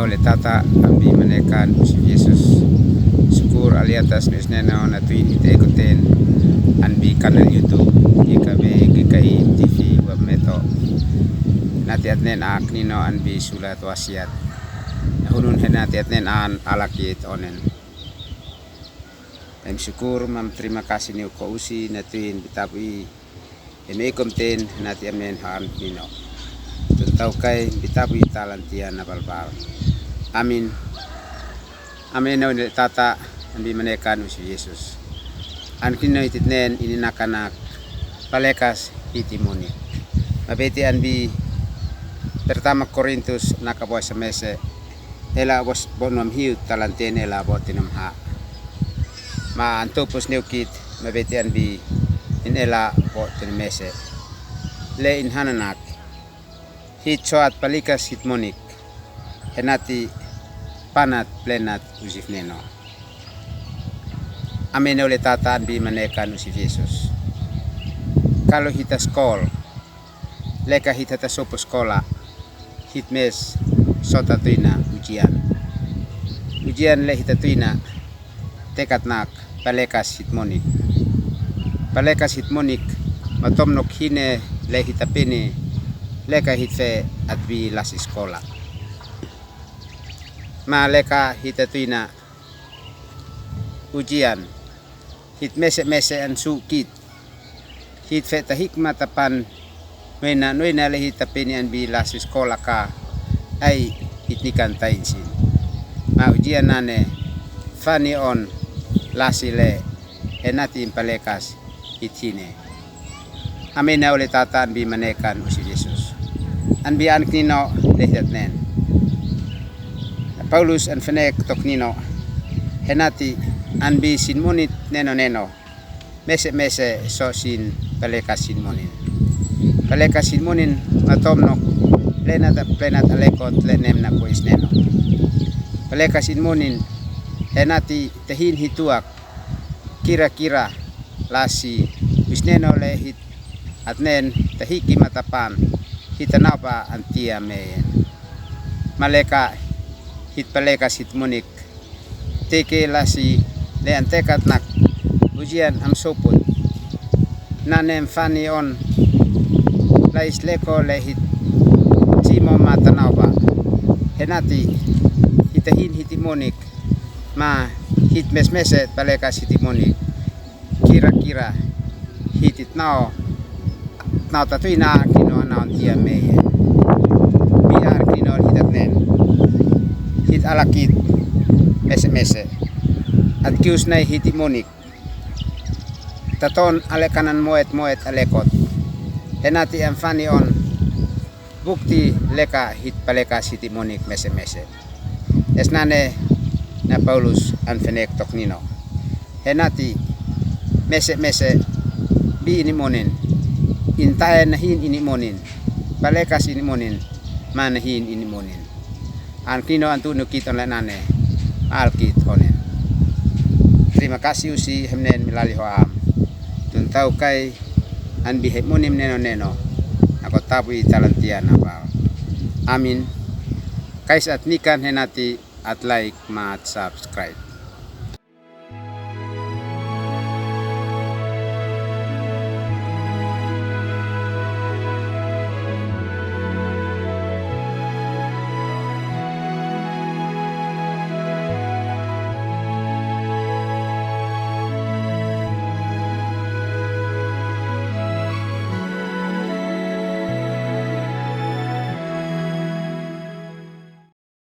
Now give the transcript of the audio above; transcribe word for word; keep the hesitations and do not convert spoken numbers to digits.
Ole tata an bi manekan usi Jesus. Sukur aliatas nus nena ona tuin ite ekoten an bi kanal YouTube. Ika be gikai T V web meto. Nati atnen ak nino an bi sulat wasiat. Nahunun hena ti atnen an alakit onen. Em sukur mam terima kasih niu ko usi na tuin bitapui. Em ei komten nati amen ha am nino. Tun tau kai bitapui talantia na balbal. Amin. Amin na wene tata an bi manekan usi Jesus. An kino ititnen ini nakanak palekas hiti moni. Mabeti an bi pertama Korintus naka boy semese. Ela bos bo nom hiu talanten ela bo tinum ha. Ma anto pos neukit mabeti an bi in ela bo tinum mese. Le in hananak. Hit soat palikas hit monik. Henati panat plenat usif neno. Amin ole tata an bi manekan usif Jesus. Kalo hita skol. Leka hita ta sopo skola. Hit mes sota tuina ujian. Ujian le hita tuina. Tekatnak palekas hit monik. Palekas hit monik matom nok hine le hita pene. Leka hit fe at bi lasi skola. Ma leka hita tuina ujian. Hit mese mese an sukit. Hit fe tahik matapan nuena nuena le hita peni an bi lasi skola ka ai hit nikan tainsin. Ma ujian nane fani on lasi le henati in palekas hit hine. Amin na ole tata an bi manekan usi Jesus. An bi an knino le hit atnen. Paulus an fenek tok nino henati an bi sin monit neno neno. Mese mese so sin palekas sin monin. Palekas sin monin matom nok plenat plenat alekot le nem na kuis neno. Palekas sin monin henati tehin hituak kira kira lasi kuis neno le hit atnen tahiki matapan hita naupa antia meyen. Maleka hit palekas hit monik. Teke lasi le antekatnak ujian am soput. Nanem fani on lais leko le hit simo matanauba. Henati hitahin hiti monik ma hit mesmeset palekas hiti monik. Kira kira. Hitit nao. Nao tatuina kino nao tia meye. Biar kino hitat nen. Hit alakit mese mese. At kius nai hiti monik. Taton ale kanan moet moet alekot. Henati am fani on. Bukti leka hit palekas hiti monik mese mese. Esnane na Paulus an fenek tok nino. Henati mese mese bi ini monin. Intae nahin ini monin. Palekas ini monin. Ma nahin ini monin. An kino antu nukit on le nane. Alkit onen. Terima kasih usi hemnen milali ho am. Tuntau kai an bi hei monim neno neno. Ako tapu i talantia na bal. Amin. Kais at nikan henati at like ma at subscribe.